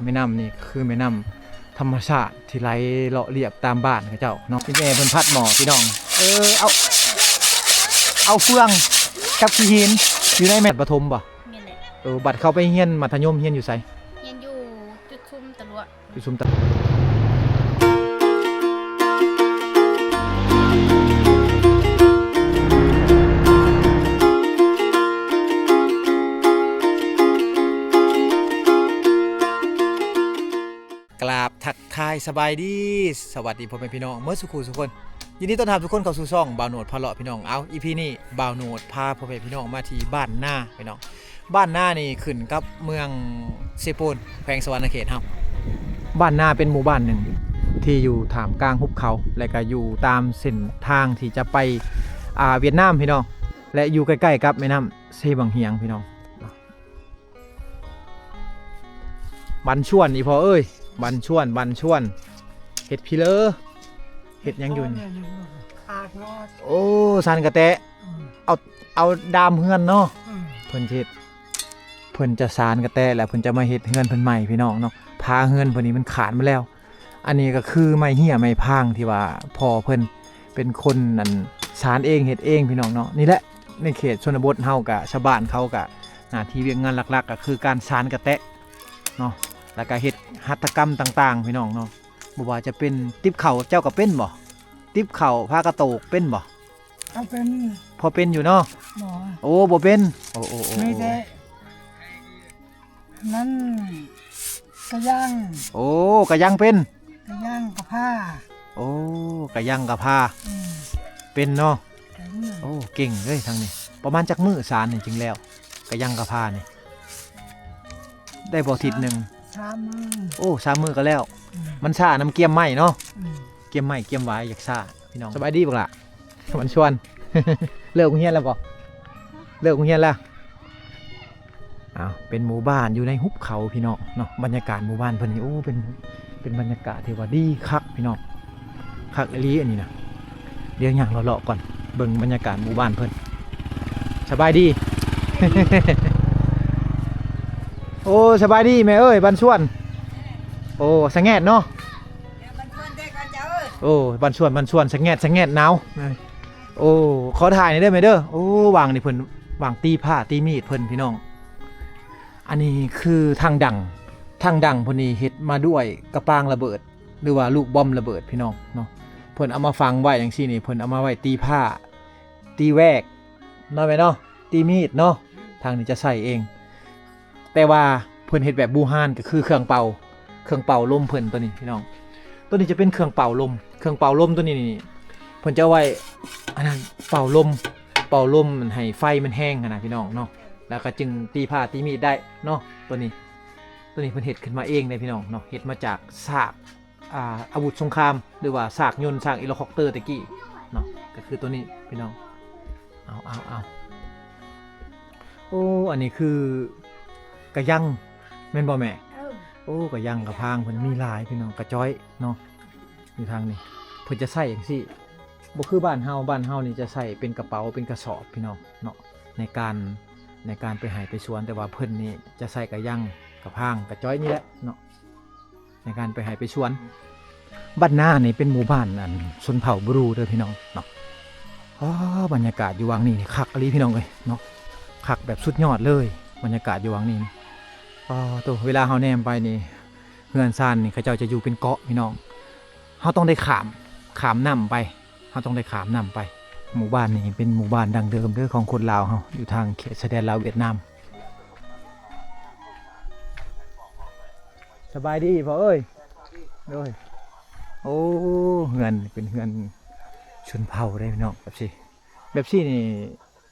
ແມ່ນ້ຳນີ້ຄືແມ່ນ້ຳທຳມະຊາດທີ່ໄຫຼເລາະລຽບຕາມບ້ານເຂົາເຈົ້າເນາະ. ອີແມ່ເພິ່ນຜັດໝໍ້ພີ່ນ້ອງ. ເອີ ເອົາ ເອົາເຟືອງກັບຂີ້ຫີນຢູ່ໃນແມ່ນປະຖົມບໍ່? ແມ່ນແຫຼະ. ເອີ ບັດເຂົ້າໄປຮຽນມັດທະຍົມຮຽນຢູ່ໃສ? ຮຽນຢູ່ຈຸດຊຸມຕະຫຼວະ. ຢູ່ຊຸມຕະ ກາບທັກທາຍສະບາຍດີ ສະຫວັດດີພໍ່ແມ່ພີ່ນ້ອງເໝິດສູ່ຄູ່ສູ່ຄົນ. ຍິນດີຕ້ອນຮັບທຸກຄົນເຂົ້າສູ່ຊ່ອງບ່າວໂນດພາເລາະພີ່ນ້ອງ. ເອົາ ອີພີນີ້ບ່າວໂນດພາພໍ່ແມ່ພີ່ນ້ອງມາທີ່ບ້ານນາພີ່ນ້ອງ. ບ້ານນານີ້ຂຶ້ນກັບເມືອງເຊໂປນ ແຂວງສະຫວັນນະເຂດເຮົາ. ບ້ານນາເປັນໝູ່ບ້ານໜຶ່ງທີ່ຢູ່ທ່າມກາງຫຸບເຂົາ ແລະກະຢູ່ຕາມເສັ້ນທາງທີ່ຈະໄປ ອ່າ ຫວຽດນາມພີ່ນ້ອງ ແລະຢູ່ໃກ້ໆກັບແມ່ນ້ຳເຊບັງຫຽງພີ່ນ້ອງ. ບັນຊວນ ອີພໍ່ເອີຍ ບັນຊວນ ບັນຊວນ. ເຮັດພີເລີ ເຮັດຫຍັງຢູ່ນີ້? ໂອ້ ຊານກະແຕ. ເອົາ ເອົາດາມເຮືອນເນາະ. ເພິ່ນຊິເຮັດ ເພິ່ນຈະຊານກະແຕ ແລ້ວເພິ່ນຈະມາເຮັດເຮືອນເພິ່ນໃໝ່ພີ່ນ້ອງເນາະ. ຝາເຮືອນເພິ່ນນີ້ມັນຂາດໝົດແລ້ວ. ອັນນີ້ກໍຄືໄມ້ເຮ້ຍໄມ້ພາງທີ່ວ່າພໍ່ເພິ່ນເປັນຄົນອັນຊານເອງເຮັດເອງພີ່ນ້ອງເນາະ. ນີ້ແຫຼະ ໃນເຂດຊົນນະບົດເຮົາກະ ຊາວບ້ານເຂົາກະ ໜ້າທີ່ວຽກງານຫຼັກໆກໍຄືການຊານກະແຕເນາະ ແລ້ວກະເຮັດຫັດຖະກຳຕ່າງໆພີ່ນ້ອງເນາະ. ບໍ່ວ່າຈະເປັນຕິບເຂົ້າ ເຈົ້າກໍເປັນບໍ່? ຕິບເຂົ້າ ພາກະໂຕກເປັນບໍ່? ເຮົາເປັນ ພໍເປັນຢູ່ເນາະ? ບໍ່. ໂອ້ ບໍ່ເປັນ. ໂອ້ ໂອ້ ໂອ້ ມີແຕ່ນັ້ນ ກະຍັງ. ໂອ້ ກະຍັງເປັນ. ກະຍັງກະພາ. ໂອ້ ກະຍັງກະພາ. ອືມ ເປັນເນາະ. ເປັນ. ໂອ້ ເກັ່ງເລີຍທາງນີ້. ປະມານຈັກມື້ສານນີ້ຈຶ່ງແລ້ວ ກະຍັງກະພານີ້? ໄດ້ບໍ່ທິດໜຶ່ງ? ສາມມື້. ໂອ້ ສາມມື້ກໍແລ້ວ. ອືມ ມັນຊ້ານຳກຽມໄມ້ເນາະ. ອືມ ກຽມໄມ້ກຽມຫວາຍຢາກຊ້າພີ່ນ້ອງ. ສະບາຍດີບັກຫຼ້າ ມັນຊວນ. ເລີກໂຮງຮຽນແລ້ວບໍ່? ເລີກໂຮງຮຽນແລ້ວ. ອ້າວ ເປັນໝູ່ບ້ານຢູ່ໃນຫຸບເຂົາພີ່ນ້ອງເນາະ. ບັນຍາກາດໝູ່ບ້ານເພິ່ນນີ້ ໂອ້ ເປັນ ເປັນບັນຍາກາດທີ່ວ່າດີຄັກພີ່ນ້ອງ. ຄັກອີ່ຫຼີອັນນີ້ນະ. ດຽວຍ່າງເລາະໆກ່ອນ ເບິ່ງບັນຍາກາດໝູ່ບ້ານເພິ່ນ. ສະບາຍດີ. ໂອ້ ສະບາຍດີແມ່ເອີຍ ບ້ານຊວນ. ໂອ້ ສະແງດເນາະ. ໂອ້ ບ້ານຊວນ ບ້ານຊວນ ສະແງດ ສະແງດ ໜາວ. ໂອ້ ຂໍຖ່າຍໜ່ອຍເດີແມ່ເດີ. ໂອ້ ວາງນີ້ເພິ່ນວາງຕີພ້າຕີມີດເພິ່ນພີ່ນ້ອງ. ອັນນີ້ຄືຖັງດັງ ຖັງດັງເພິ່ນນີ້ເຮັດມາດ້ວຍກະປາງລະເບີດ ຫຼືວ່າລູກບອມລະເບີດພີ່ນ້ອງເນາະ. ເພິ່ນເອົາມາຝັງໄວ້ຈັ່ງຊີ້ນີ້ ເພິ່ນເອົາມາໄວ້ຕີພ້າ ຕີແວກເນາະແມ່ເນາະ ຕີມີດເນາະ. ທາງນີ້ຈະໃສ່ເອງ ແຕ່ວ່າເພິ່ນເຮັດແບບບູຮານ ກໍຄືເຄື່ອງເປົ່າ ເຄື່ອງເປົ່າລົມເພິ່ນໂຕນີ້ພີ່ນ້ອງ. ໂຕນີ້ຈະເປັນເຄື່ອງເປົ່າລົມ ເຄື່ອງເປົ່າລົມໂຕນີ້ນີ້ ເພິ່ນຈະເອົາໄວ້ອັນນັ້ນ ເປົ່າລົມ ເປົ່າລົມໃຫ້ໄຟມັນແຮງຫັ້ນນະພີ່ນ້ອງເນາະ ແລ້ວກໍຈຶ່ງຕີພ້າຕີມີດໄດ້ເນາະ. ໂຕນີ້ ໂຕນີ້ເພິ່ນເຮັດຂຶ້ນມາເອງເດ້ພີ່ນ້ອງເນາະ ເຮັດມາຈາກຊາກ ອ່າ ອາວຸດສົງຄາມ ຫຼືວ່າຊາກຍົນ ຊາກເຮລິຄອບເຕີແຕ່ກີ້ເນາະ ກໍຄືໂຕນີ້ພີ່ນ້ອງ. ເອົາ ເອົາ ເອົາ ໂອ້ ອັນນີ້ຄືກະຍັງແມ່ນບໍ່ແມ່? ເອີ ໂອ້ ກະຍັງກະພາງເພິ່ນມີຫຼາຍພີ່ນ້ອງ ກະຈ້ອຍເນາະ. ຢູ່ທາງນີ້ເພິ່ນຈະໃສ່ຈັ່ງຊີ້ ບໍ່ຄືບ້ານເຮົາ ບ້ານເຮົານີ້ຈະໃສ່ເປັນກະເປົາ ເປັນກະສອບພີ່ນ້ອງເນາະ ໃນການ ໃນການໄປໄຮ່ໄປສວນ. ແຕ່ວ່າເພິ່ນນີ້ຈະໃສ່ກະຍັງ ກະພາງ ກະຈ້ອຍນີ້ແຫຼະເນາະ ໃນການໄປໄຮ່ໄປສວນ. ບ້ານນານີ້ເປັນໝູ່ບ້ານອັນຊົນເຜົ່າບຣູເດີພີ່ນ້ອງເນາະ. ອໍ ບັນຍາກາດຢູ່ຫວ່າງນີ້ນີ້ຄັກອີ່ຫຼີພີ່ນ້ອງເອີຍເນາະ ຄັກແບບສຸດຍອດເລີຍ ບັນຍາກາດຢູ່ຫວ່າງນີ້ນີ້. ອໍ ໂຕ ເວລາເຮົາແນມໄປນີ້ ເຮືອນຊານນີ້ເຂົາເຈົ້າຈະຢູ່ເປັນເກາະພີ່ນ້ອງ ເຮົາຕ້ອງໄດ້ຂ້າມ ຂ້າມນ້ຳໄປ ເຮົາຕ້ອງໄດ້ຂ້າມນ້ຳໄປ. ໝູ່ບ້ານນີ້ເປັນໝູ່ບ້ານດັ້ງເດີມເດີຂອງຄົນລາວເຮົາ ຢູ່ທາງເຂດຊາຍແດນລາວຫວຽດນາມ. ສະບາຍດີພໍ່ເອີຍ. ໂດຍ. ໂອ້ ເຮືອນເປັນເຮືອນຊົນເຜົ່າເດ້ພີ່ນ້ອງ ແບບຊີ້ ແບບຊີ້ນີ້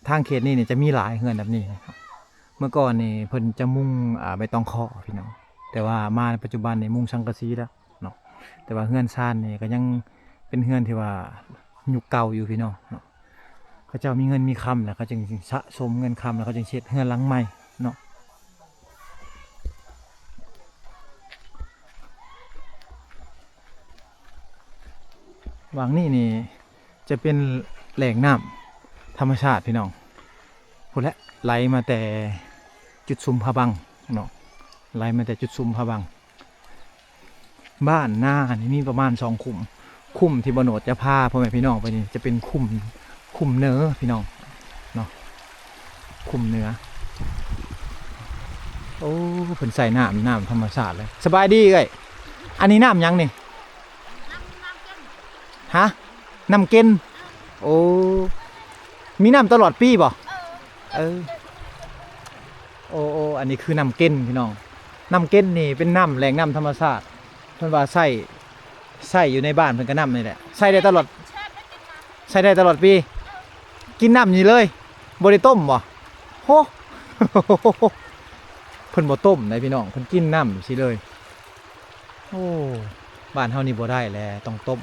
ທາງເຂດນີ້ນີ້ຈະມີຫຼາຍເຮືອນແບບນີ້. ເມື່ອກ່ອນນີ້ເພິ່ນຈະມຸງ ອ່າ ໃບຕອງຄໍພີ່ນ້ອງ ແຕ່ວ່າມາໃນປັດຈຸບັນນີ້ມຸງສັງກະສີແລ້ວເນາະ. ແຕ່ວ່າເຮືອນຊານນີ້ກໍຍັງເປັນເຮືອນທີ່ວ່າຍຸກເກົ່າຢູ່ພີ່ນ້ອງເນາະ. ເຂົາເຈົ້າມີເງິນມີຄຳແລ້ວ ເຂົາຈຶ່ງສະສົມເງິນຄຳ ແລ້ວເຂົາຈຶ່ງເຮັດເຮືອນຫຼັງໃໝ່ເນາະ. ຫວ່າງນີ້ນີ້ຈະເປັນແຫຼ່ງນ້ຳທຳມະຊາດພີ່ນ້ອງ ພຸ້ນແຫຼະ ໄຫຼມາແຕ່ຈຸດຊຸມຜາບັງເນາະ ໄຫຼມາແຕ່ຈຸດຊຸມຜາບັງ. ບ້ານນານີ້ມີປະມານສອງຂຸມ. ຂຸມທີ່ບ່າວໂນດຈະພາພໍ່ແມ່ພີ່ນ້ອງໄປນີ້ຈະເປັນຂຸມ ຂຸມເໜືອພີ່ນ້ອງເນາະ, ຂຸມເໜືອ. ໂອ້ ເພິ່ນໃສ່ນ້ຳ ນ້ຳທຳມະຊາດເລີຍ. ສະບາຍດີເອື້ອຍ, ອັນນີ້ນ້ຳຫຍັງນີ້? ຮະ? ນ້ຳເກັນ. ໂອ້ ມີນ້ຳຕະຫຼອດປີບໍ່? ເອີ ໂອ້ ໂອ້ ອັນນີ້ຄືນ້ຳເກັນພີ່ນ້ອງ. ນ້ຳເກັນນີ້ເປັນນ້ຳ ແຫຼ່ງນ້ຳທຳມະຊາດ, ເພິ່ນວ່າໃຊ້ ໃຊ້ຢູ່ໃນບ້ານເພິ່ນກໍນ້ຳນີ້ແຫຼະ. ໃຊ້ໄດ້ຕະຫຼອດ ໃຊ້ໄດ້ຕະຫຼອດປີ. ກິນນ້ຳນີ້ເລີຍ, ບໍ່ໄດ້ຕົ້ມບໍ່? ໂຫ ເພິ່ນບໍ່ຕົ້ມໃດພີ່ນ້ອງ, ເພິ່ນກິນນ້ຳຊີ້ເລີຍ. ໂອ້ ບ້ານເຮົານີ້ບໍ່ໄດ້ແຫຼະ ຕ້ອງຕົ້ມ.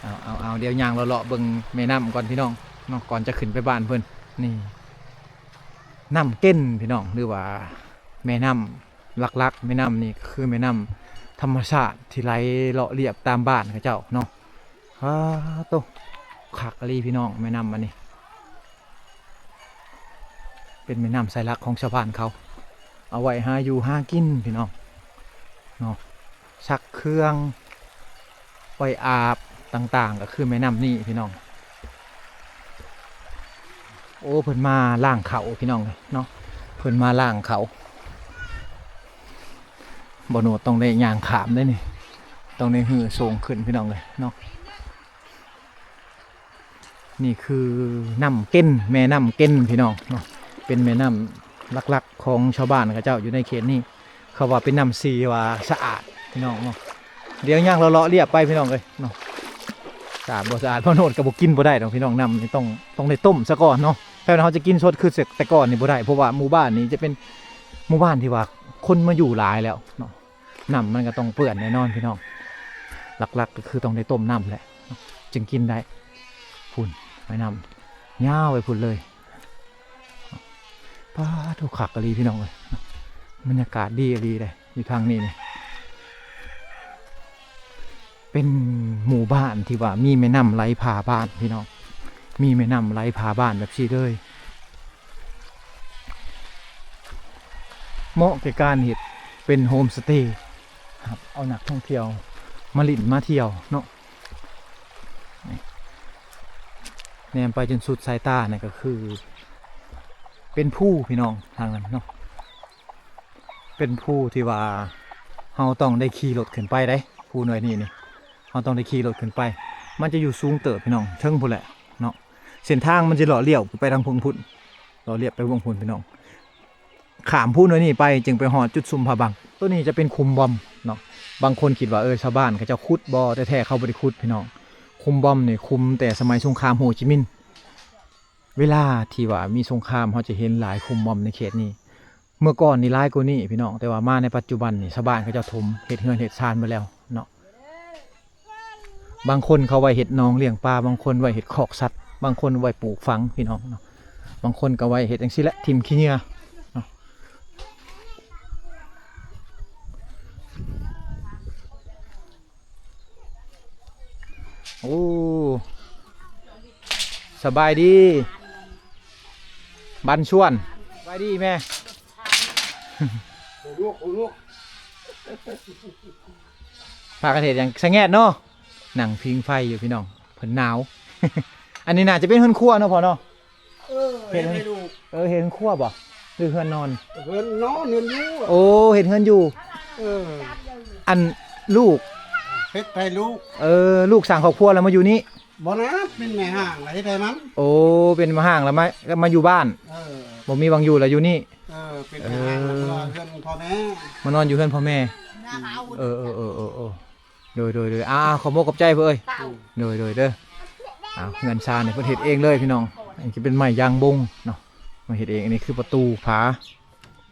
ເອົາ ເອົາ ເອົາ ດຽວຍ່າງເລາະໆເບິ່ງແມ່ນ້ຳກ່ອນພີ່ນ້ອງເນາະ, ກ່ອນຈະຂຶ້ນໄປບ້ານເພິ່ນ. ນີ້ ນ້ຳເກັນພີ່ນ້ອງ ຫຼືວ່າແມ່ນ້ຳຫຼັກໆ. ແມ່ນ້ຳນີ້ຄືແມ່ນ້ຳທຳມະຊາດທີ່ໄຫຼເລາະລຽບຕາມບ້ານເຂົາເຈົ້າເນາະ. ອ້າໂຕ ຄັກອີ່ຫຼີພີ່ນ້ອງ, ແມ່ນ້ຳອັນນີ້ເປັນແມ່ນ້ຳສາຍຫຼັກຂອງຊາວບ້ານເຂົາ, ເອົາໄວ້ຫາຢູ່ຫາກິນພີ່ນ້ອງເນາະ, ຊັກເຄື່ອງ ໄວ້ອາບຕ່າງໆ ກໍຄືແມ່ນ້ຳນີ້ພີ່ນ້ອງ. ໂອ້ ເພິ່ນມາລ້າງເຂົ້າພີ່ນ້ອງເນາະ, ເພິ່ນມາລ້າງເຂົ້າ. ບ່າວໂນດຕ້ອງໄດ້ຍ່າງຂ້າມເດ້ນີ້, ຕ້ອງໄດ້ຮື້ໂສງຂຶ້ນພີ່ນ້ອງເອີຍເນາະ. ນີ້ຄືນ້ຳເກັນ ແມ່ນ້ຳເກັນພີ່ນ້ອງເນາະ, ເປັນແມ່ນ້ຳຫຼັກໆຂອງຊາວບ້ານເຂົາເຈົ້າຢູ່ໃນເຂດນີ້. ເຂົາວ່າເປັນນ້ຳທີ່ວ່າສະອາດພີ່ນ້ອງເນາະ. ດຽວຍ່າງເລາະໆລຽບໄປພີ່ນ້ອງເອີຍເນາະ, ສະອາດບໍ່ສະອາດ ພໍ່ໂນດກໍບໍ່ກິນບໍ່ໄດ້ດອກພີ່ນ້ອງ. ນ້ຳນີ້ຕ້ອງ ຕ້ອງໄດ້ຕົ້ມສາກ່ອນເນາະ, ແຕ່ວ່າເຮົາຈະກິນສົດຄືແຕ່ກ່ອນນີ້ບໍ່ໄດ້ ເພາະວ່າໝູ່ບ້ານນີ້ຈະເປັນໝູ່ບ້ານທີ່ວ່າຄົນມາຢູ່ຫຼາຍແລ້ວເນາະ. ນ້ຳມັນກໍຕ້ອງເປື້ອນແນ່ນອນພີ່ນ້ອງ, ຫຼັກໆກໍຄືຕ້ອງໄດ້ຕົ້ມນ້ຳແຫຼະ ຈຶ່ງກິນໄດ້. ພຸ້ນ ແມ່ນ້ຳຍາວໄປພຸ້ນເລີຍ. ປາດໂທ້ ຄັກອີ່ຫຼີພີ່ນ້ອງເອີຍ, ບັນຍາກາດດີອີ່ຫຼີເດ້ຢູ່ທາງນີ້ນີ້. ເປັນໝູ່ບ້ານທີ່ວ່າມີແມ່ນ້ຳໄຫຼຜ່າບ້ານພີ່ນ້ອງ, ມີແມ່ນ້ຳໄຫຼຜ່າບ້ານແບບຊີ້ເລີຍ. ເໝາະແກ່ການເຮັດເປັນໂຮມສະເຕ, ຮັບເອົານັກທ່ອງທ່ຽວມາຫຼິ້ນມາທ່ຽວເນາະ. ແນມໄປຈົນສຸດສາຍຕານັ້ນກໍຄືເປັນພູພີ່ນ້ອງ ທາງນັ້ນເນາະ, ເປັນພູທີ່ວ່າເຮົາຕ້ອງໄດ້ຂີ່ລົດຂຶ້ນໄປເດ້. ພູໜ່ວຍນີ້ນີ້ ເຮົາຕ້ອງໄດ້ຂີ່ລົດຂຶ້ນໄປ, ມັນຈະຢູ່ສູງເຕີບພີ່ນ້ອງ, ເທິງພຸ້ນແຫຼະເນາະ. ເສັ້ນທາງມັນຈະເລາະລ້ຽວໄປທາງເທິງພຸ້ນ, ເລາະລຽບໄປເບື້ອງພຸ້ນພີ່ນ້ອງ. ຂ້າມພູໜ່ວຍນີ້ໄປຈຶ່ງໄປຮອດຈຸດຊຸມຜາບັງ. ໂຕນີ້ຈະເປັນຂຸມບອມເນາະ, ບາງຄົນຄິດວ່າ ເອີ ຊາວບ້ານເຂົາເຈົ້າຂຸດບໍ່, ແຕ່ແທ້ເຂົາບໍ່ໄດ້ຂຸດພີ່ນ້ອງ. ຂຸມບອມນີ້ຂຸມແຕ່ສະໄໝສົງຄາມໂຮຈິມິນ. ເວລາທີ່ວ່າມີສົງຄາມ ເຮົາຈະເຫັນຫຼາຍຂຸມບອມໃນເຂດນີ້. ເມື່ອກ່ອນນີ້ຫຼາຍກວ່ານີ້ພີ່ນ້ອງ, ແຕ່ວ່າມາໃນປັດຈຸບັນນີ້ ຊາວບ້ານເຂົາເຈົ້າຖົມເຮັດເຮືອນເຮັດຊານໄປແລ້ວເນາະ. ບາງຄົນເຂົາໄວ້ເຮັດໜອງລ້ຽງປາ, ບາງຄົນໄວ້ເຮັດຄອກສັດ, ບາງຄົນໄວ້ປູກຝັງພີ່ນ້ອງເນາະ, ບາງຄົນກໍໄວ້ເຮັດຈັ່ງຊີ້ແຫຼະ ຖິ້ມຂີ້ເຫຍື້ອເນາະ. ໂອ້ ສະບາຍດີ ບັນຊວນ. ສະບາຍດີແມ່. ພາກັນເຮັດຫຍັງ? ສະແງດເນາະ, ນັ່ງຜິງໄຟຢູ່ພີ່ນ້ອງ, ເພິ່ນໜາວ. ອັນນີ້ໜ້າຈະເປັນເຮືອນຄົວເນາະພໍ່ເນາະ? ເອີ ເຮັດໃຫ້ລູກ. ເອີ ເຮັດເຮືອນຄົວບໍ່ ຫຼືເຮືອນນອນ? ເຮືອນນອນ ເຮືອນຢູ່. ໂອ້ ເຮັດເຮືອນຢູ່. ເອີ ອັນລູກ ເຮັດໃຫ້ລູກ. ເອີ ລູກສ້າງຄອບຄົວແລ້ວມາຢູ່ນີ້? ບໍ່ນະ ເປັນແມ່ຮ້າງລະເຮັດໃຫ້ມັນ. ໂອ້ ເປັນແມ່ຮ້າງລະມາ ມາຢູ່ບ້ານ. ເອີ ບໍ່ມີຫວັງຢູ່ລະຢູ່ນີ້. ເອີ ເປັນແມ່ຮ້າງລະ ເອີ ເມືອເຮືອນພໍ່ແມ່ ມານອນຢູ່ເຮືອນພໍ່ແມ່. ເອີ ເອີ ໂດຍ ໂດຍ ໂດຍ ອ່າ ຂອບອົກຂອບໃຈເອີຍ. ໂດຍ ໂດຍ ເດີ. ອ່າ ເຮືອນຊານນີ້ເພິ່ນເຮັດເອງເລີຍພີ່ນ້ອງ, ອັນນີ້ເປັນໄມ້ຢາງບົງເນາະ ມາເຮັດເອງ. ອັນນີ້ຄືປະຕູ ຝາ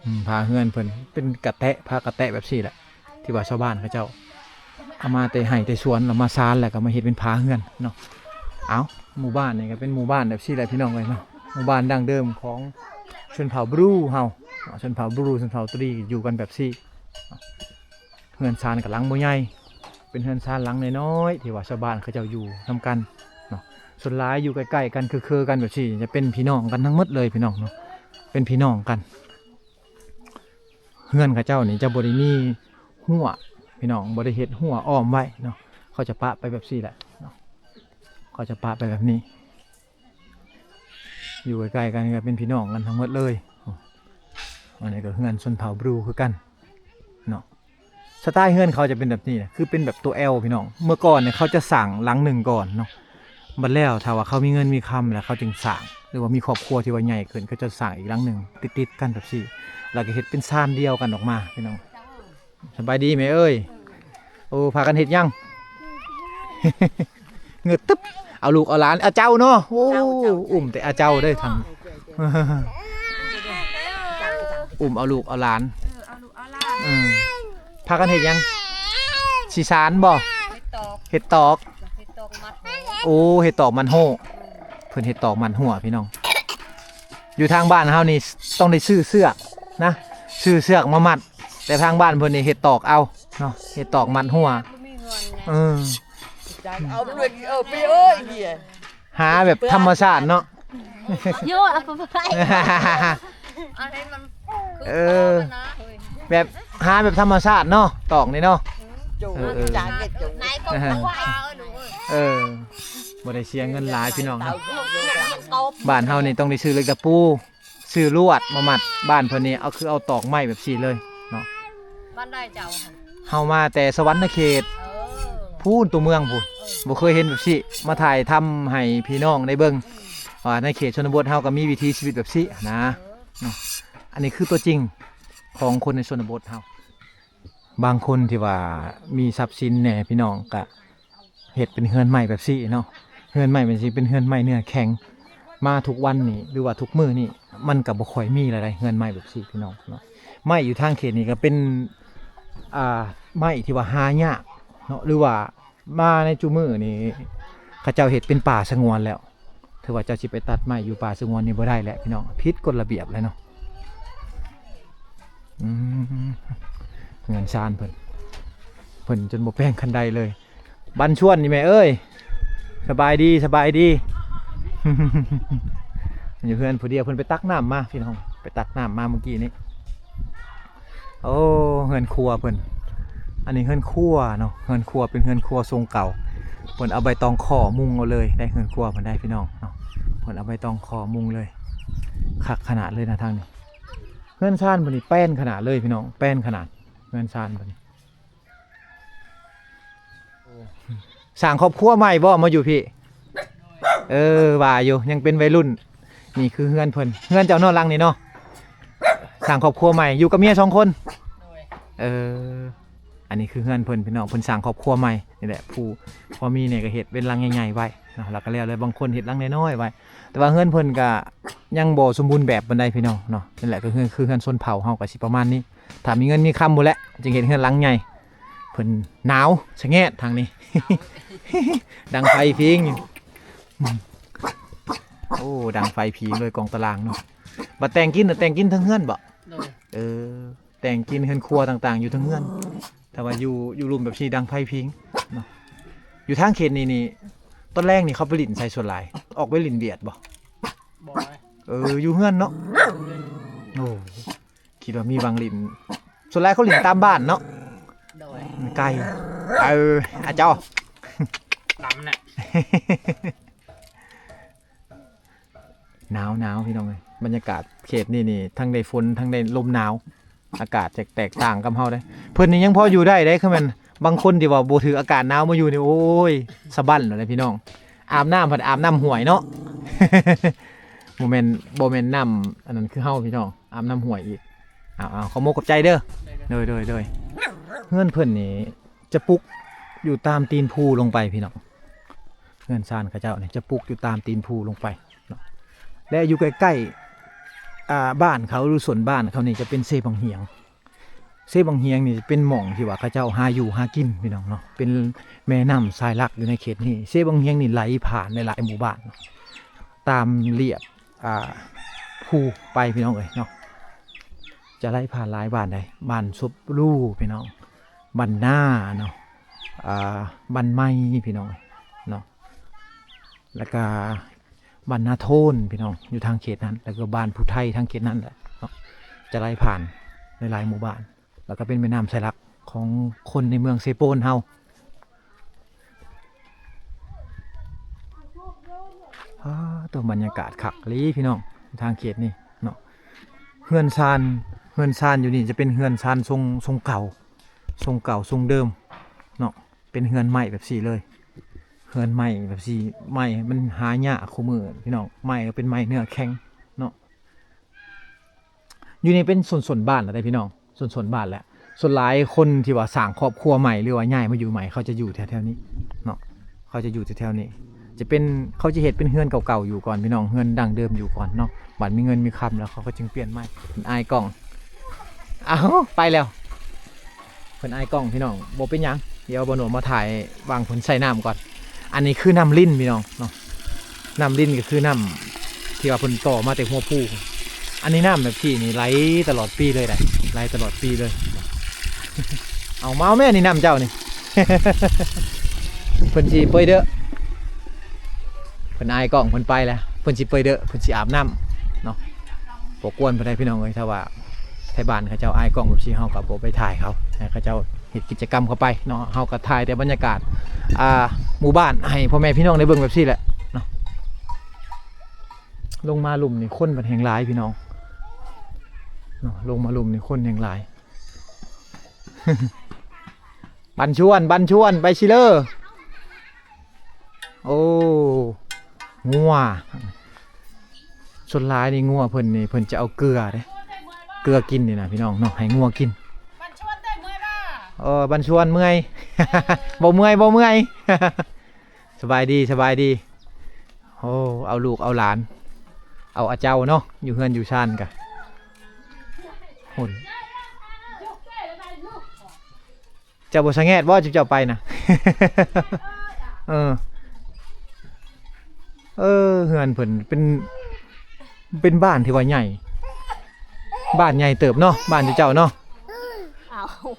ອືມ ຝາເຮືອນເພິ່ນເປັນກະແຕະ ຝາກະແຕະແບບຊີ້ແຫຼະ ທີ່ວ່າຊາວບ້ານເຂົາເຈົ້າເອົາມາແຕ່ໄຮ່ແຕ່ສວນ ແລ້ວມາສານ ແລ້ວກໍມາເຮັດເປັນຝາເຮືອນເນາະ. ເອົ້າ ໝູ່ບ້ານນີ້ກໍເປັນໝູ່ບ້ານແບບຊີ້ແຫຼະພີ່ນ້ອງເອີຍເນາະ, ໝູ່ບ້ານດັ້ງເດີມຂອງຊົນເຜົ່າບຣູເຮົາເນາະ, ຊົນເຜົ່າບຣູ ຊົນເຜົ່າຕະລີຢູ່ກັນແບບຊີ້. ເຮືອນຊານກໍຫຼັງບໍ່ໃຫຍ່ ເປັນເຮືອນຊານຫຼັງນ້ອຍໆ ທີ່ວ່າຊາວບ້ານເຂົາເຈົ້າຢູ່ນຳກັນເນາະ. ສ່ວນຫຼາຍຢູ່ໃກ້ໆກັນ ຄືໆກັນແບບຊີ້ ຈະເປັນພີ່ນ້ອງກັນທັງໝົດເລີຍພີ່ນ້ອງເນາະ, ເປັນພີ່ນ້ອງກັນ. ເຮືອນເຂົາເຈົ້ານີ້ຈະບໍ່ໄດ້ມີຮົ້ວ ພີ່ນ້ອງ ບໍ່ໄດ້ເຮັດຮົ້ວອ້ອມໄວ້ເນາະ ເຂົາຈະປະໄປແບບຊີ້ແຫຼະເນາະ ເຂົາຈະປະໄປແບບນີ້. ຢູ່ໃກ້ໆກັນກໍເປັນພີ່ນ້ອງກັນທັງໝົດເລີຍ. ອັນນີ້ກໍເຮືອນຊົນເຜົ່າບຣູຄືກັນເນາະ. ສະໄຕເຮືອນເຂົາຈະເປັນແບບນີ້ນະ ຄືເປັນແບບຕົວແອວພີ່ນ້ອງ. ເມື່ອກ່ອນນີ້ເຂົາຈະສ້າງຫຼັງໜຶ່ງກ່ອນເນາະ ບັດແລ້ວຖ້າວ່າເຂົາມີເງິນມີຄຳແລ້ວ ເຂົາຈຶ່ງສ້າງ ຫຼືວ່າມີຄອບຄົວທີ່ວ່າໃຫຍ່ຂຶ້ນ ເຂົາຈະສ້າງອີກຫຼັງໜຶ່ງຕິດໆກັນແບບຊີ້ ແລ້ວກໍເຮັດເປັນຊານດຽວກັນອອກມາພີ່ນ້ອງ. ສະບາຍດີແມ່ເອີຍ. ໂອ້ ພາກັນເຮັດຫຍັງ? ເງືອດຕຶບ ເອົາລູກເອົາຫຼານ ອາເຈົ້າເນາະ. ໂອ້ ເຈົ້າ ເຈົ້າ ອຸ້ມແຕ່ອາເຈົ້າເດີທາງ ອຸ້ມເອົາລູກເອົາຫຼານ ເອີ ເອົາລູກເອົາຫຼານ ເອີ ພາກັນເຮັດຫຍັງ? ຊິສານບໍ່? ເຮັດຕອກ ເຮັດຕອກ ເຮັດຕອກມັດຫົວ ໂອ້ ເຮັດຕອກມັດຫົວ ເພິ່ນເຮັດຕອກມັດຫົວພີ່ນ້ອງ. ຢູ່ທາງບ້ານເຮົານີ້ຕ້ອງໄດ້ຊື້ເຊືອກນະ ຊື້ເຊືອກມາມັດ ແຕ່ທາງບ້ານເພິ່ນນີ້ເຮັດຕອກເອົາເນາະ ເຮັດຕອກມັດຫົວ ບໍ່ມີເງິນນະ ເອີ ເອົາເລີຍ ເອີ ໄປເອີຍ ຫາແບບທຳມະຊາດເນາະ ໂຍ ເອົາໄປ ເອົາໃຫ້ມັນ ເອີ ຄືເກົ່ານະ ແບບຫາແບບທຳມະຊາດເນາະ ຕອກນີ້ເນາະ ເອີ ເອີ ນາຍກໍວ່າ ເອີ ບໍ່ໄດ້ເສຍເງິນຫຼາຍພີ່ນ້ອງເນາະ. ບ້ານເຮົານີ້ຕ້ອງໄດ້ຊື້ເຫຼັກຕະປູ ຊື້ລວດມາມັດ. ບ້ານເພິ່ນນີ້ເອົາ ຄືເອົາຕອກໄມ້ແບບຊີ້ເລີຍເນາະ. ບ້ານໃດເຈົ້າ? ເຮົາມາແຕ່ສະຫວັນນະເຂດ ເອີ ພຸ້ນ ຕົວເມືອງພຸ້ນ ເອີ ບໍ່ເຄີຍເຫັນແບບຊີ້ ມາຖ່າຍທຳໃຫ້ພີ່ນ້ອງໄດ້ເບິ່ງວ່າໃນເຂດຊົນນະບົດເຮົາກໍມີວິຖີຊີວິດແບບຊີ້ນະ ເອີ ເນາະ. ອັນນີ້ຄືຕົວຈິງຂອງຄົນໃນຊົນນະບົດເຮົາ. ບາງຄົນທີ່ວ່າມີຊັບສິນແດ່ພີ່ນ້ອງ ກະເຮັດເປັນເຮືອນໄມ້ແບບຊີ້ເນາະ. ເຮືອນໄມ້ແບບຊີ້ເປັນເຮືອນໄມ້ເນື້ອແຂງ ມາທຸກວັນນີ້ ຫຼືວ່າທຸກມື້ນີ້ ມັນກະບໍ່ຄ່ອຍມີແລ້ວໃດ ເຮືອນໄມ້ແບບຊີ້ພີ່ນ້ອງເນາະ. ໄມ້ຢູ່ທາງເຂດນີ້ກະເປັນ ອ່າ ໄມ້ທີ່ວ່າຫາຍາກເນາະ ຫຼືວ່າ ມາໃນຈຸມື້ນີ້ ເຂົາເຈົ້າເຮັດເປັນປ່າສະຫງວນແລ້ວ. ຖືວ່າເຈົ້າຊິໄປຕັດໄມ້ຢູ່ປ່າສະຫງວນນີ້ບໍ່ໄດ້ແຫຼະພີ່ນ້ອງ ຜິດກົດລະບຽບແລ້ວເນາະ. ອືມ ເຮືອນຊານເພິ່ນ ເພິ່ນຈົນບໍ່ແປງຄັນໄດເລີຍ. ບັນຊວນນີ້ແມ່ເອີຍ ສະບາຍດີ ສະບາຍດີ. ຢູ່ເຮືອນຜູ້ດຽວ ເພິ່ນໄປຕັກນ້ຳມາພີ່ນ້ອງ ໄປຕັກນ້ຳມາມື້ກີ້ນີ້. ໂອ້ ເຮືອນຄົວເພິ່ນ ອັນນີ້ເຮືອນຄົວເນາະ ເຮືອນຄົວເປັນເຮືອນຄົວຊົງເກົ່າ ເພິ່ນເອົາໃບຕອງຄໍມຸງເອົາເລີຍ ໄດ້ເຮືອນຄົວເພິ່ນໄດ້ພີ່ນ້ອງເນາະ ເພິ່ນເອົາໃບຕອງຄໍມຸງເລີຍ. ຄັກຂະໜາດເລີຍນະທາງນີ້ ເຮືອນຊານເພິ່ນນີ້ແປ້ນຂະໜາດເລີຍພີ່ນ້ອງ ແປ້ນຂະໜາດ ເຮືອນຊານເພິ່ນນີ້. ສ້າງຄອບຄົວໃໝ່ບໍ່ ມາຢູ່ພີ້? ເອີ ວ່າຢູ່ ຍັງເປັນໄວລຸ້ນ. ນີ້ຄືເຮືອນເພິ່ນ ເຮືອນເຈົ້າເນາະ ຫຼັງນີ້ເນາະ. ສ້າງຄອບຄົວໃໝ່ ຢູ່ກັບເມຍສອງຄົນ. ເອີ ອັນນີ້ຄືເຮືອນເພິ່ນ ພີ່ນ້ອງ ເພິ່ນສ້າງຄອບຄົວໃໝ່. ນີ້ແຫຼະ ຜູ້ພໍມີນີ້ກໍເຮັດເປັນຫຼັງໃຫຍ່ໆໄວ້ເນາະ ແລ້ວກໍແລ້ວ ແລ້ວບາງຄົນເຮັດຫຼັງນ້ອຍໆໄວ້. ແຕ່ວ່າເຮືອນເພິ່ນກໍຍັງບໍ່ສົມບູນແບບປານໃດ ພີ່ນ້ອງເນາະ. ນີ້ແຫຼະ ກໍຄືເຮືອນ ຄືເຮືອນຊົນເຜົ່າເຮົາ ກໍຊິປະມານນີ້. ຖ້າມີເງິນມີຄຳພຸ້ນແຫຼະ ຈຶ່ງເຮັດເຮືອນຫຼັງໃຫຍ່. ເພິ່ນໜາວສະແງດທາງນີ້ ດັງໄຟພິງຢູ່. ໂອ້ ດັງໄຟພິງເລີຍ ກອງຕາລາງເນາະ. ບັດແຕ່ງກິນນະ ແຕ່ງກິນເທິງເຮືອນບໍ? ໂດຍ ເອີ ແຕ່ງກິນເຮືອນຄົວຕ່າງໆຢູ່ເທິງເຮືອນ. ຖ້າວ່າຢູ່ ຢູ່ລຸ່ມແບບຊີ້ ດັງໄຟພິງເນາະ. ຢູ່ທາງເຂດນີ້ນີ້ ຕອນແລງນີ້ເຂົາໄປຫຼິ້ນໃສສ່ວນຫຼາຍ? ອອກໄປຫຼິ້ນບຽດບໍ? ບໍ່ ເອີ ຢູ່ເຮືອນເນາະ. ໂອ້ ຄິດວ່າມີຫວ່າງຫຼິ້ນ ສ່ວນຫຼາຍເຂົາຫຼິ້ນຕາມບ້ານເນາະ. ໂດຍ ມັນໄກ. ເອີ ອາເຈົ້າ ດຳນະ. ໜາວໆ ພີ່ນ້ອງເອີຍ ບັນຍາກາດເຂດນີ້ນີ້ ທັງໄດ້ຝົນ ທັງໄດ້ລົມໜາວ ອາກາດຈະແຕກຕ່າງກັບເຮົາເດ້. ເພິ່ນນີ້ຍັງພໍຢູ່ໄດ້ເດ້ ຄືແມ່ນບາງຄົນທີ່ວ່າບໍ່ຖືກອາກາດໜາວມາຢູ່ນີ້ ໂອ້ຍ ສະບັ້ນໂລດເດ້ພີ່ນ້ອງ. ອາບນ້ຳພັດອາບນ້ຳຫ້ວຍເນາະ ບໍ່ແມ່ນ ບໍ່ແມ່ນນ້ຳອັນນັ້ນຄືເຮົາພີ່ນ້ອງ ອາບນ້ຳຫ້ວຍອີກ. ເອົາໆ ຂອບມົກຂອບໃຈເດີ. ໂດຍໆໆ ເຮືອນເພິ່ນນີ້ຈະປຸກຢູ່ຕາມຕີນພູລົງໄປພີ່ນ້ອງ. ເຮືອນຊານເຂົາເຈົ້ານີ້ຈະປຸກຢູ່ຕາມຕີນພູລົງໄປເນາະ ແລະ ຢູ່ໃກ້ໆ ອ່າ ບ້ານເຂົາ ຫຼື ສວນບ້ານເຂົານີ້ຈະເປັນເຊບັງຫຽງ. ເຊບັງຫຽງນີ້ເປັນໝ່ອງທີ່ວ່າເຂົາເຈົ້າຫາຢູ່ຫາກິນ ພີ່ນ້ອງເນາະ ເປັນແມ່ນ້ຳສາຍຫຼັກຢູ່ໃນເຂດນີ້. ເຊບັງຫຽງນີ້ໄຫຼຜ່ານຫຼາຍໆໝູ່ບ້ານ ຕາມລຽບ ອ່າ ພູໄປ ພີ່ນ້ອງເອີຍເນາະ. ຈະໄຫຼຜ່ານຫຼາຍບ້ານໃດ໋ ບ້ານສົບລູ ພີ່ນ້ອງ ບ້ານນາເນາະ ອ່າ ບ້ານໃໝ່ ພີ່ນ້ອງເນາະ ແລ້ວກະບ້ານນາໂທນ ພີ່ນ້ອງ ຢູ່ທາງເຂດນັ້ນ ແລ້ວກໍບ້ານຜູ້ໄທທາງເຂດນັ້ນແຫຼະເນາະ. ຈະໄຫຼຜ່ານຫຼາຍໆໝູ່ບ້ານ ແລ້ວກໍເປັນແມ່ນ້ຳສາຍຫຼັກ ຂອງຄົນໃນເມືອງເຊໂປນເຮົາ. ອ້າ ໂຕ ບັນຍາກາດຄັກອີ່ຫຼີພີ່ນ້ອງ ທາງເຂດນີ້ເນາະ. ເຮືອນຊານ ເຮືອນຊານຢູ່ນີ້ຈະເປັນເຮືອນຊານຊົງ ຊົງເກົ່າ ຊົງເກົ່າຊົງເດີມເນາະ. ເປັນເຮືອນໄມ້ແບບນີ້ເລີຍ ເຮືອນໄມ້ແບບນີ້. ໄມ້ມັນຫາຍາກຄູ່ມື້ພີ່ນ້ອງ ໄມ້ກໍເປັນໄມ້ເນື້ອແຂງເນາະ. ຢູ່ນີ້ເປັນຊົນໆບ້ານແລ້ວເດ້ພີ່ນ້ອງ ຊົນໆບ້ານແລ້ວ. ສ່ວນຫຼາຍຄົນທີ່ວ່າສ້າງຄອບຄົວໃໝ່ ຫຼືວ່າຍ້າຍມາຢູ່ໃໝ່ ເຂົາຈະຢູ່ແຖວໆນີ້ເນາະ ເຂົາຈະຢູ່ແຖວໆນີ້. ຈະເປັນ ເຂົາຈະເຮັດເປັນເຮືອນເກົ່າໆຢູ່ກ່ອນພີ່ນ້ອງ ເຮືອນດັ້ງເດີມຢູ່ກ່ອນເນາະ. ບັດມີເງິນມີຄຳແລ້ວ ເຂົາກໍຈຶ່ງປ່ຽນໃໝ່. ເພິ່ນອາຍກ້ອງ ອ້າວ ໄປແລ້ວ ເພິ່ນອາຍກ້ອງພີ່ນ້ອງ. ບໍ່ເປັນຫຍັງ ດຽວບ່າວໂນດມາຖ່າຍຫວ່າງເພິ່ນໃສ່ນ້ຳກ່ອນ. ອັນນີ້ຄືນ້ຳລິນພີ່ນ້ອງເນາະ ນ້ຳລິນກໍຄືນ້ຳທີ່ວ່າເພິ່ນຕໍ່ມາແຕ່ຫົວພູ. ອັນນີ້ນ້ຳແບບນີ້ນີ້ໄຫຼຕະຫຼອດປີເລີຍໄດ໋ ໄຫຼຕະຫຼອດປີເລີຍ. ເອົາ ມາເອົາແມ່ນີ້ນ້ຳເຈົ້ານີ້ ເພິ່ນຊິເປີຍເດີ ເພິ່ນອາຍກ້ອງ ເພິ່ນໄປແລ້ວ ເພິ່ນຊິເປີຍເດີ ເພິ່ນຊິອາບນ້ຳເນາະ. ບໍ່ກວນເພິ່ນໄດ໋ພີ່ນ້ອງເອີຍ. ຖ້າວ່າໄທບ້ານເຂົາເຈົ້າອາຍກ້ອງແບບຊີ້ ເຮົາກໍບໍ່ໄປຖ່າຍເຂົາ ໃຫ້ເຂົາເຈົ້າເຮັດກິດຈະກຳເຂົາໄປເນາະ. ເຮົາກໍຖ່າຍແຕ່ບັນຍາກາດ ອ່າ ໝູ່ບ້ານໃຫ້ພໍ່ແມ່ພີ່ນ້ອງໄດ້ເບິ່ງແບບຊີ້ແຫຼະເນາະ. ລົງມາລຸ່ມນີ້ຄົນເພິ່ນແຮ່ງຫຼາຍພີ່ນ້ອງເນາະ ລົງມາລຸ່ມນີ້ຄົນແຮ່ງຫຼາຍ. ບັນຊວນ ບັນຊວນ ໄປຊິເລີ. ໂອ້ ງົວ ສ່ວນຫຼາຍນີ້ງົວເພິ່ນນີ້ ເພິ່ນຈະເອົາເກືອເດ້ ເກືອກິນນີ້ນະພີ່ນ້ອງເນາະ ໃຫ້ງົວກິນ. ບັນຊວນເມື່ອຍບໍ່? ເອີ ບັນຊວນເມື່ອຍ ບໍ່ເມື່ອຍ ບໍ່ເມື່ອຍ. ສະບາຍດີ ສະບາຍດີ. ໂອ້ ເອົາລູກເອົາຫຼານ ເອົາອາເຈົ້າເນາະ ຢູ່ເຮືອນຢູ່ຊານກະ ພຸ້ນ. ເຈົ້າບໍ່ສະແງດບໍ່ ຈຸເຈົ້າໄປນະ? ເອີ ເອີ ເຮືອນເພິ່ນເປັນ ເປັນບ້ານທີ່ວ່າໃຫຍ່ ບ້ານໃຫຍ່ເຕີບເນາະ ບ້ານເຈົ້າເນາະ.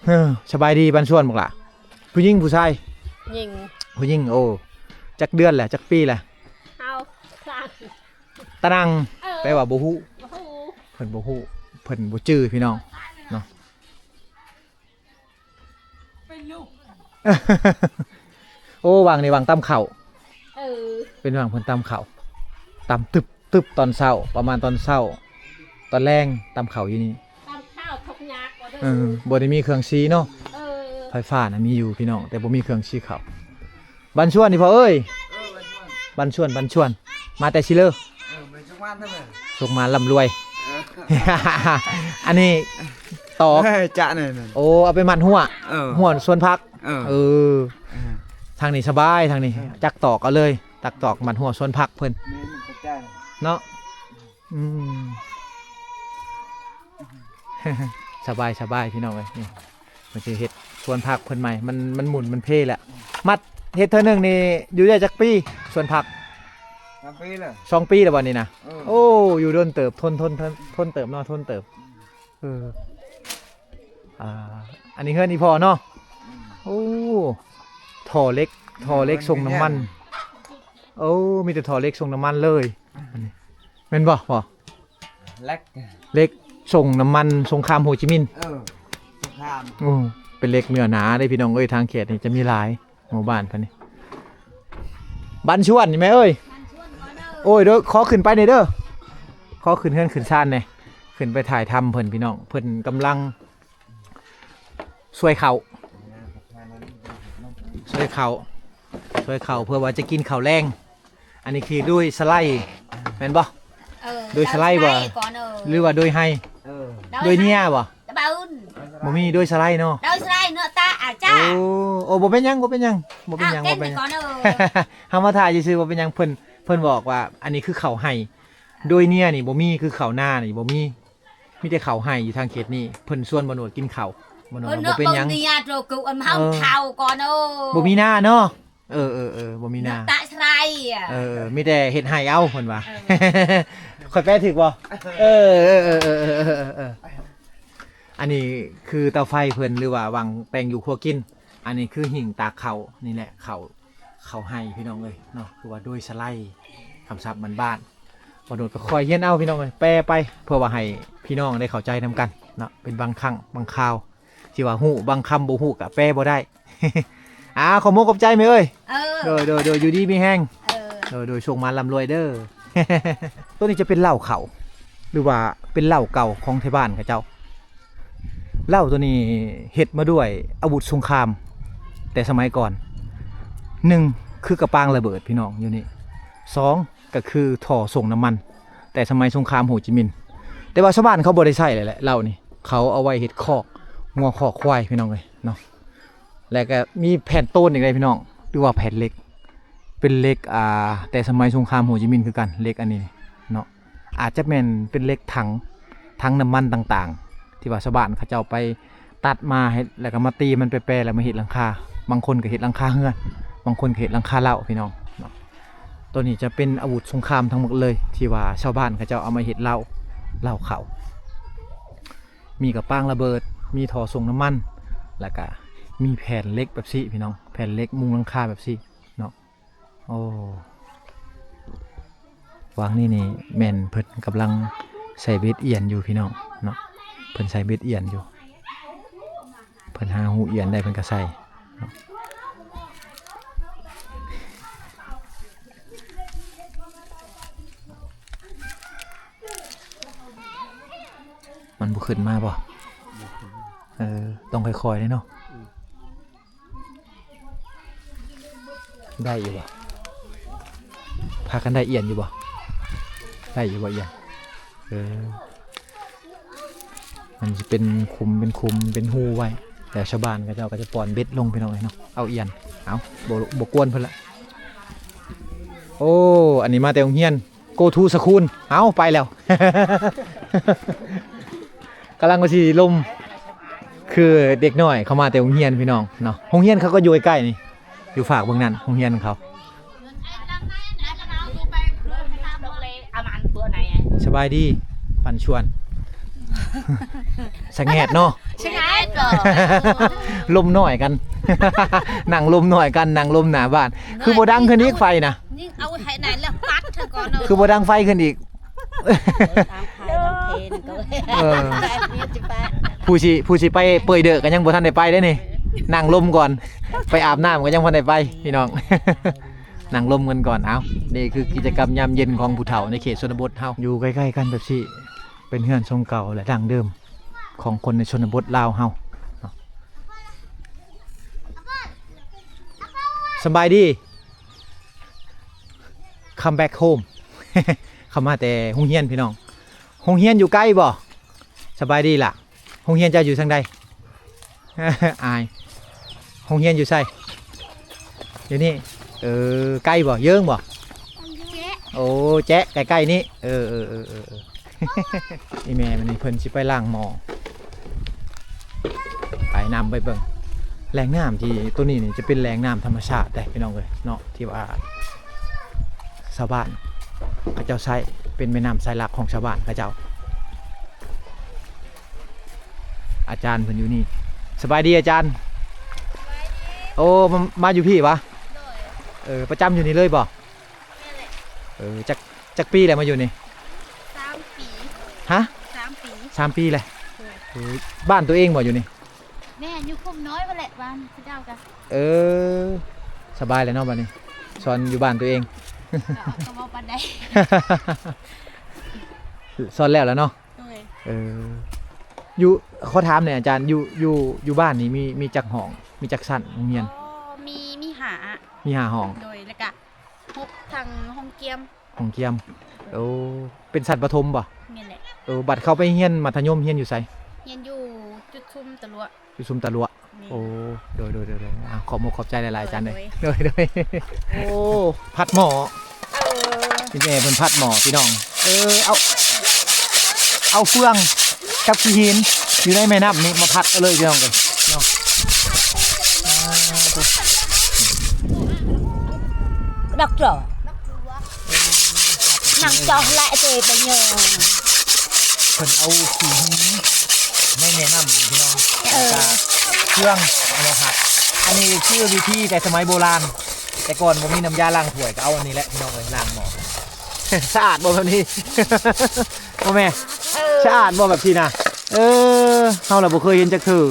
ເອີ ສະບາຍດີ ບັນຊວນ ບັກຫຼ້າ. ຜູ້ຍິງຜູ້ຊາຍ? ຍິງ. ຜູ້ຍິງ. ໂອ້ ຈັກເດືອນແຫຼະ ຈັກປີແຫຼະ? ເອົາ ຕະນັງ. ເອີ ແປວ່າບໍ່ຮູ້ ບໍ່ຮູ້ ເພິ່ນບໍ່ຮູ້ ເພິ່ນບໍ່ຈື່ພີ່ນ້ອງເນາະ. ເປັນລູກ ໂອ້ ຫວ່າງນີ້ຫວ່າງຕຳເຂົ້າ. ເອີ ເປັນຫວ່າງເພິ່ນຕຳເຂົ້າ ຕຳຕຶບຕຶບຕອນເຊົ້າ ປະມານຕອນເຊົ້າ ຕອນແລງຕຳເຂົ້າຢູ່ນີ້. ຕຳເຂົ້າທຸກຍາກບໍ່ໄດ້ ເອີ ບໍ່ໄດ້ມີເຄື່ອງສີເນາະ. ເອີ ໄຟຟ້ານະມີຢູ່ພີ່ນ້ອງ ແຕ່ບໍ່ມີເຄື່ອງສີເຂົ້າ. ບັນຊວນນີ້ພໍ່ເອີຍ ບັນຊວນ ບັນຊວນ ມາແຕ່ຊິເລີ. ເອີ ໄປສຸກມານເດີ ສຸກມານລ່ຳລວຍ. ເອີ ອັນນີ້ຕອກ ເອີ ຈະນັ້ນ ໂອ້ ເອົາໄປມັດຮົ້ວ ເອີ ຮົ້ວສວນຜັກ. ເອີ ເອີ ເອີ ທາງນີ້ສະບາຍ ທາງນີ້ ເອີ ຈັກຕອກເອົາເລີຍ ຕັກຕອກມັດຮົ້ວສວນຜັກເພິ່ນ ແມ່ນ ເນາະ. ອືມ ສະບາຍ ສະບາຍ ພີ່ນ້ອງເອີຍ. ນີ້ ເພິ່ນຊິເຮັດສວນຜັກເພິ່ນໃໝ່ ມັນ ມັນໝຸ່ນ ມັນເພແຫຼະ. ມັດເຮັດເທື່ອໜຶ່ງນີ້ຢູ່ໄດ້ຈັກປີ? ສວນຜັກ ສອງປີແລ້ວ ສອງປີແລ້ວບໍ່ນີ້ນະ? ເອີ ໂອ້ ຢູ່ດົນເຕີບ ທົນ ທົນ ທົນ ທົນເຕີບເນາະ ທົນເຕີບ. ເອີ ອ່າ ອັນນີ້ເຮືອນອີ່ພໍ່ເນາະ. ອືມ ໂອ້ ທໍ່ເຫຼັກ ທໍ່ເຫຼັກ ເອີ ສົ່ງນ້ຳມັນ. ໂອ້ ມີແຕ່ທໍ່ເຫຼັກສົ່ງນ້ຳມັນເລີຍ. ອືມ ອັນນີ້ແມ່ນບໍ່ພໍ່? ເຫຼັກ ເຫຼັກສົ່ງນ້ຳມັນສົງຄາມໂຮຈິມິນ. ເອີ ສົງຄາມ. ໂອ້ ເປັນເຫຼັກເນື້ອໜາເດ້ພີ່ນ້ອງເອີຍ. ທາງເຂດນີ້ຈະມີຫຼາຍ ໝູ່ບ້ານເພິ່ນນີ້. ບັນຊວນນີ້ແມ່ເອີຍ. ໂອ້ຍ ເດີ ຂໍຂຶ້ນໄປແດ່ເດີ ຂໍຂຶ້ນເຮືອນຂຶ້ນຊານແດ່ ຂຶ້ນໄປຖ່າຍທຳເພິ່ນພີ່ນ້ອງ. ເພິ່ນກຳລັງ ຊ່ວຍເຂົ້າ ຊ່ວຍເຂົ້າ ຊ່ວຍເຂົ້າ ເພື່ອວ່າຈະກິນເຂົ້າແລງ. ອັນນີ້ຄືໂດຍສະໄລ ແມ່ນບໍ່? ເອີ ໂດຍສະໄລບໍ່? ຫຼືວ່າໂດຍໄຮ? ເອີ ໂດຍເນຍບໍ່? ບໍ່ມີໂດຍສະໄລເນາະ. ໂດຍສະໄລເນາະ ຕາອາຈານ. ໂອ້ ໂອ້ ບໍ່ເປັນຫຍັງ ບໍ່ເປັນຫຍັງ ບໍ່ເປັນຫຍັງ ບໍ່ເປັນຫຍັງ. ເຮົາມາຖ່າຍຊື່ໆ ບໍ່ເປັນຫຍັງ. ເພິ່ນ ເພິ່ນບອກວ່າ ອັນນີ້ຄືເຂົ້າໄຮ່ ໂດຍເນຍນີ້ບໍ່ມີ ຄືເຂົ້ານານີ້ບໍ່ມີ. ມີແຕ່ເຂົ້າໄຮ່ຢູ່ທາງເຂດນີ້. ເພິ່ນຊວນບ່າວໂນດກິນເຂົ້າ ບ່າວໂນດວ່າບໍ່ເປັນຫຍັງ ເອີ ບໍ່ມີນາເນາະ. ເອີໆໆ ບໍ່ມີນາ ຕາສະໄລ. ເອີ ມີແຕ່ເຮັດໄຮ່ເອົາ ເພິ່ນວ່າ. ເອີ ຂ້ອຍແປຖືກບໍ່? ເອີໆໆ ອັນນີ້ຄືເຕົາໄຟເພິ່ນ ຫຼືວ່າຫວ່າງແຕ່ງຢູ່ຄົວກິນ. ອັນນີ້ຄືຫິ້ງຕາກເຂົ້ານີ້ແຫຼະ ເຂົ້າ ເຂົ້າໄຮ່ພີ່ນ້ອງເອີຍເນາະ ຄືວ່າໂດຍສະໄລ ຄຳສັບບ້ານໆ. ບ່າວໂນດກໍຄ່ອຍຮຽນເອົາພີ່ນ້ອງເອີຍ ແປໄປ ເພື່ອວ່າໃຫ້ພີ່ນ້ອງໄດ້ເຂົ້າໃຈນຳກັນເນາະ ເປັນບາງຄັ້ງບາງຄາວ. ທີ່ວ່າຮູ້ບາງຄຳບໍ່ຮູ້ກະແປບໍ່ໄດ້. ອ່າ ຂອບມຸກຂອບໃຈແມ່ເອີຍ. ເອີ ໂດຍ ໂດຍ ໂດຍ ຢູ່ດີມີແຮງ. ເອີ ໂດຍ ໂດຍ ໂຊກມານລ່ຳລວຍເດີ. ໂຕນີ້ຈະເປັນເລົ້າເຂົ້າ ຫຼືວ່າເປັນເລົ້າເກົ່າຂອງໄທບ້ານເຂົາເຈົ້າ. ເລົ້າໂຕນີ້ເຮັດມາດ້ວຍອາວຸດສົງຄາມແຕ່ສະໄໝກ່ອນ. ໜຶ່ງ ຄືກະປາງລະເບີດພີ່ນ້ອງຢູ່ນີ້. ສອງ ກະຄືທໍ່ສົ່ງນ້ຳມັນແຕ່ສະໄໝສົງຄາມໂຮຈິມິນ. ແຕ່ວ່າຊາວບ້ານເຂົາບໍ່ໄດ້ໃຊ້ແລ້ວແຫຼະ ເລົ້ານີ້. ເຂົາເອົາໄວ້ເຮັດຄອກງົວຄອກຄວາຍພີ່ນ້ອງເອີຍເນາະ. ແລ້ວກະມີແຜ່ນໂຕນອີກເດ້ພີ່ນ້ອງ ຫຼືວ່າແຜ່ນເຫຼັກ ເປັນເຫຼັກ ອ່າ ແຕ່ສະໄໝສົງຄາມໂຮຈິມິນຄືກັນ ເຫຼັກອັນນີ້ເນາະ. ອາດຈະແມ່ນເປັນເຫຼັກຖັງ ຖັງນ້ຳມັນຕ່າງໆ ທີ່ວ່າຊາວບ້ານເຂົາເຈົ້າໄປຕັດມາເຮັດ ແລ້ວກະມາຕີມັນແປໆ ແລ້ວມາເຮັດຫຼັງຄາ. ບາງຄົນກະເຮັດຫຼັງຄາເຮືອນ ບາງຄົນກະເຮັດຫຼັງຄາເລົ້າພີ່ນ້ອງເນາະ. ໂຕນີ້ຈະເປັນອາວຸດສົງຄາມທັງໝົດເລີຍ ທີ່ວ່າຊາວບ້ານເຂົາເຈົ້າເອົາມາເຮັດເລົ້າ ເລົ້າເຂົ້າ. ມີກະປາງລະເບີດ ມີທໍ່ສົ່ງນ້ຳມັນ ແລ້ວກະມີແຜ່ນເຫຼັກແບບຊີ້ພີ່ນ້ອງ ແຜ່ນເຫຼັກມຸງຫຼັງຄາແບບຊີ້ເນາະ. ໂອ້ ຫວ່າງນີ້ນີ້ແມ່ນເພິ່ນກຳລັງໃສ່ເບັດອຽນຢູ່ພີ່ນ້ອງເນາະ. ເພິ່ນໃສ່ເບັດອຽນຢູ່ ເພິ່ນຫາຮູອຽນໄດ້ເພິ່ນກະໃສ່ເນາະ. ມັນບໍ່ຂຶ້ນມາບໍ່? ບໍ່ຂຶ້ນ. ເອີ ຕ້ອງຄ່ອຍໆເດ້ເນາະ. ອືມ ໄດ້ຢູ່ບໍ່? ພາກັນໄດ້ອຽນຢູ່ບໍ່? ໄດ້ຢູ່ບໍ່ອຽນ? ເອີ ມັນຊິເປັນຂຸມ ເປັນຂຸມ ເປັນຮູໄວ້ ແລ້ວຊາວບ້ານເຂົາເຈົ້າກະຈະປ່ອນເບັດລົງພີ່ນ້ອງເອີຍເນາະ. ເອົາອຽນ ເອົາ ບໍ່ ບໍ່ກວນເພິ່ນລະ. ໂອ້ ອັນນີ້ມາແຕ່ໂຮງຮຽນ Go to school ເອົ້າ ໄປແລ້ວ. ກຳລັງວ່າຊິລົມ ຄືເດັກນ້ອຍເຂົາມາແຕ່ໂຮງຮຽນພີ່ນ້ອງເນາະ. ໂຮງຮຽນເຂົາກະຢູ່ໃກ້ໆນີ້ ຢູ່ຟາກເບື້ອງນັ້ນ ໂຮງຮຽນເຂົາ. ສະບາຍດີ ປັນຊວນ ສະແງດເນາະ ສະແງດເນາະ. ລົມນ້ອຍກັນ ນັ່ງລົມນ້ອຍກັນ ນັ່ງລົມໜ້າບ້ານ. ຄືບໍ່ດັງຂຶ້ນອີກໄຟນະ? ຍິງເອົາໃຫ້ນັ້ນແລ້ວປັດເທື່ອກ່ອນເນາະ ຄືບໍ່ດັງໄຟຂຶ້ນອີກ? ເອີ ຜູ້ຊິ ຜູ້ຊິໄປເປີຍເດີກະຍັງບໍ່ທັນໄດ້ໄປເດ້ນີ້ ນັ່ງລົມກ່ອນ ໄປອາບນ້ຳກະຍັງບໍ່ທັນໄດ້ໄປພີ່ນ້ອງ ນັ່ງລົມກັນກ່ອນ. ເອົ້າ ນີ້ຄືກິດຈະກຳຍາມເຢັນຂອງຜູ້ເຖົ້າໃນເຂດຊົນນະບົດເຮົາ. ຢູ່ໃກ້ໆກັນແບບຊີ້ ເປັນເຮືອນຊົງເກົ່າ ແລະ ດັ້ງເດີມຂອງຄົນໃນຊົນນະບົດລາວເຮົາເນາະ. ສະບາຍດີ Come back home. ເຂົ້າມາແຕ່ໂຮງຮຽນພີ່ນ້ອງ. ໂຮງຮຽນຢູ່ໃກ້ບໍ່? ສະບາຍດີລະ. ໂຮງຮຽນເຈົ້າຢູ່ທາງໃດ? ອາຍ. ໂຮງຮຽນຢູ່ໃສ? ຢູ່ນີ້. ເອີ ໃກ້ບໍ່? ເຍີ້ງບໍ່? ໂອ້ ແຈະ ໃກ້ໆນີ້. ເອີ ເອີ ເອີ ເອີ ອີ່ແມ່ມື້ນີ້ເພິ່ນຊິໄປລ້າງໝໍ້ ໄປນຳໄປເບິ່ງ. ແຫຼ່ງນ້ຳທີ່ໂຕນີ້ນີ້ຈະເປັນແຫຼ່ງນ້ຳທຳມະຊາດເດ້ພີ່ນ້ອງເອີຍເນາະ ທີ່ວ່າຊາວບ້ານເຂົາເຈົ້າໃຊ້ ເປັນແມ່ນ້ຳສາຍຫຼັກຂອງຊາວບ້ານເຂົາເຈົ້າ. ອາຈານເພິ່ນຢູ່ນີ້. ສະບາຍດີອາຈານ. ໂອ້ ມາ ມາຢູ່ພີ້ຫວາ? ໂດຍ. ເອີ ປະຈຳຢູ່ນີ້ເລີຍບໍ່? ແມ່ນແຫຼະ. ເອີ ຈັກ ຈັກປີແລ້ວມາຢູ່ນີ້? ສາມປີ. ຮະ? ສາມປີ. ສາມປີແລ້ວ. ໂດຍ. ເອີ ບ້ານຕົວເອງບໍ່ຢູ່ນີ້? ແມ່ນ ຢູ່ຄຸ້ມນ້ອຍພຸ້ນແຫຼະ ບ້ານເຂົາເຈົ້າກະ. ເອີ ສະບາຍແລ້ວເນາະບາດນີ້ ສອນຢູ່ບ້ານຕົວເອງ. ກະ ກະບໍ່ປານໃດ. ສອນແລ້ວລະເນາະ. ໂດຍ. ເອີ ຢູ່ ຂໍຖາມແດ່ອາຈານ ຢູ່ ຢູ່ ຢູ່ບ້ານນີ້ມີ ມີຈັກຫ້ອງ ມີຈັກຊັ້ນໂຮງຮຽນ? ອໍ ມີ ມີຫ້າ. ມີຫ້າຫ້ອງ. ໂດຍ ແລ້ວກະຫົກທັງຫ້ອງກຽມ. ຫ້ອງກຽມ. ໂອ້ ເປັນຊັ້ນປະຖົມບໍ່? ແມ່ນແຫຼະ. ເອີ ບັດເຂົ້າໄປຮຽນມັດທະຍົມຮຽນຢູ່ໃສ? ຮຽນຢູ່ຈຸດຊຸມຕະຫຼວະ. ຢູ່ຊຸມຕະຫຼວະ. ແມ່ນ. ໂອ້ ໂດຍ ໂດຍ ໂດຍ ໂດຍ. ອ່າ ຂອບມຸກຂອບໃຈຫຼາຍໆ ໂດຍ ອາຈານເດີ. ໂດຍ ໂດຍ ໂດຍ. ໂອ້ ຜັດໝໍ້. ເອີ ອີ່ແມ່ເພິ່ນຜັດໝໍ້ພີ່ນ້ອງ. ເອີ ເອົາ ເອົາເຟືອງກັບຂີ້ຫີນຢູ່ໃນແມ່ນ້ຳນີ້ມາຜັດເອົາເລີຍພີ່ນ້ອງເອີຍເນາະ. ດອກໂຕ ນັ່ງຈອກແລະເຕໄປໂຍ ເພິ່ນເອົາຂີ້ຫີນໃນແມ່ນ້ຳພີ່ນ້ອງ. ເອີ ແລ້ວກະເຟືອງເອົາມາຜັດ. ອັນນີ້ຄືວິທີແຕ່ສະໄໝໂບລານ ແຕ່ກ່ອນບໍ່ມີນ້ຳຢາລ້າງຖ້ວຍ ກະເອົາອັນນີ້ແຫຼະພີ່ນ້ອງເອີຍ ລ້າງໝໍ້. ສະອາດບໍ່ແບບນີ້? ບໍ່ແມ່ນ. ເອີ ສະອາດບໍ່ແບບຊີ້ນະ? ເອີ ເຮົາລະບໍ່ເຄີຍເຫັນຈັກເທື່ອ.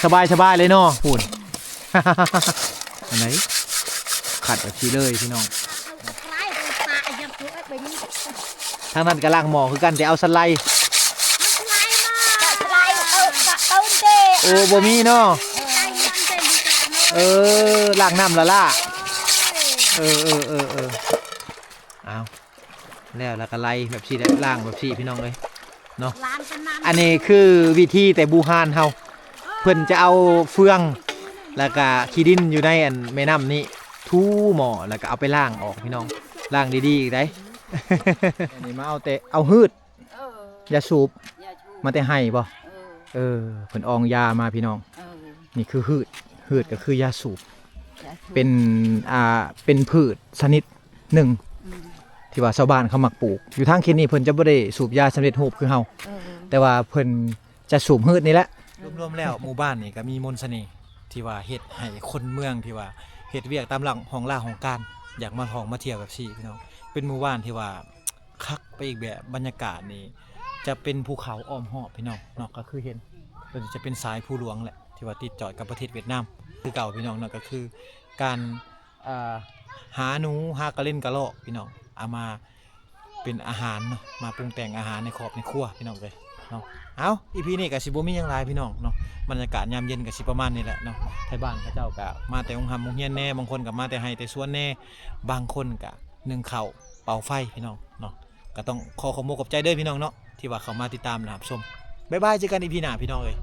ສະບາຍໆ ເລີຍເນາະ ພຸ້ນ ອັນໃດ ຂັດແບບນີ້ເລີຍພີ່ນ້ອງ. ທາງນັ້ນກໍລ້າງໝໍ້ຄືກັນ ແຕ່ເອົາສະໄລ ໂອ້ ບໍ່ມີເນາະ ເອີ ລ້າງນ້ຳລະລະ ເອີໆໆໆ ເອົາ ແລ້ວລະກະໄລ່ແບບຊີ້ແຫຼະ ລ້າງແບບຊີ້ພີ່ນ້ອງເອີຍເນາະ. ອັນນີ້ຄືວິທີແຕ່ບູຮານເຮົາ ເພິ່ນຈະເອົາເຟືອງ ລະກະຂີ້ດິນຢູ່ໃນອັນແມ່ນ້ຳນີ້ ຖູໝໍ້ ລະກະເອົາໄປລ້າງອອກພີ່ນ້ອງ ລ້າງດີໆ ອີກໃດ໋. ອັນນີ້ມາເອົາແຕ່ເອົາຮືດ ເອີ ຢາສູບ ຢາສູບ ມາແຕ່ໄຮ່ບໍ່? ເອີ ເອີ ເພິ່ນອອງຢາມາພີ່ນ້ອງ ເອີ ນີ້ຄືຮືດ ຮືດກໍຄືຢາສູບ ເປັນ ອ່າ ເປັນພືດຊະນິດໜຶ່ງ ອືມ ທີ່ວ່າຊາວບ້ານເຂົາມັກປູກ ຢູ່ທາງເຂດນີ້ເພິ່ນຈະບໍ່ໄດ້ສູບຢາສຳເລັດຮູບຄືເຮົາ ເອີ ແຕ່ວ່າເພິ່ນຈະສູບຮືດນີ້ແຫຼະ. ລວມໆແລ້ວໝູ່ບ້ານນີ້ກໍມີມົນສະເໜ່ ທີ່ວ່າເຮັດໃຫ້ຄົນເມືອງທີ່ວ່າເຮັດວຽກຕາມຫຼັງຫ້ອງລາຫ້ອງການ ຢາກມາທ່ອງມາທ່ຽວແບບຊີ້ພີ່ນ້ອງ ເປັນໝູ່ບ້ານທີ່ວ່າຄັກໄປອີກແບບ. ບັນຍາກາດນີ້ຈະເປັນພູເຂົາອ້ອມຮອບພີ່ນ້ອງເນາະ ກໍຄືເຫັນ ຕົວນີ້ຈະເປັນສາຍພູຫຼວງແຫຼະ ທີ່ວ່າຕິດຈອດກັບປະເທດຫວຽດນາມຄືເກົ່າພີ່ນ້ອງເນາະ ກໍຄືການ ອ່າ ຫາໜູ ຫາກະເລັນກະລອກພີ່ນ້ອງ ເອົາມາເປັນອາຫານເນາະ ມາປຸງແຕ່ງອາຫານໃນຄອບໃນຄົວພີ່ນ້ອງເອີຍເນາະ. ເອົາ ອີພີນີ້ກໍຊິບໍ່ມີຫຍັງຫຼາຍພີ່ນ້ອງເນາະ ບັນຍາກາດຍາມເຢັນກໍຊິປະມານນີ້ແຫຼະເນາະ. ໄທບ້ານເຂົາເຈົ້າກໍມາແຕ່ໂຮງຮ່ຳໂຮງຮຽນແດ່ ບາງຄົນກໍມາແຕ່ໄຮ່ແຕ່ສວນແດ່ ບາງຄົນກໍໜຶ້ງເຂົ້າເປົ່າໄຟພີ່ນ້ອງເນາະ. ກໍຕ້ອງຂໍຂອບອົກຂອບໃຈເດີພີ່ນ້ອງເນາະ ທີ່ວ່າເຂົ້າມາຕິດຕາມ ແລະ ຮັບຊົມ. ບາຍບາຍ ເຈີກັນອີພີໜ້າພີ່ນ້ອງເອີຍ.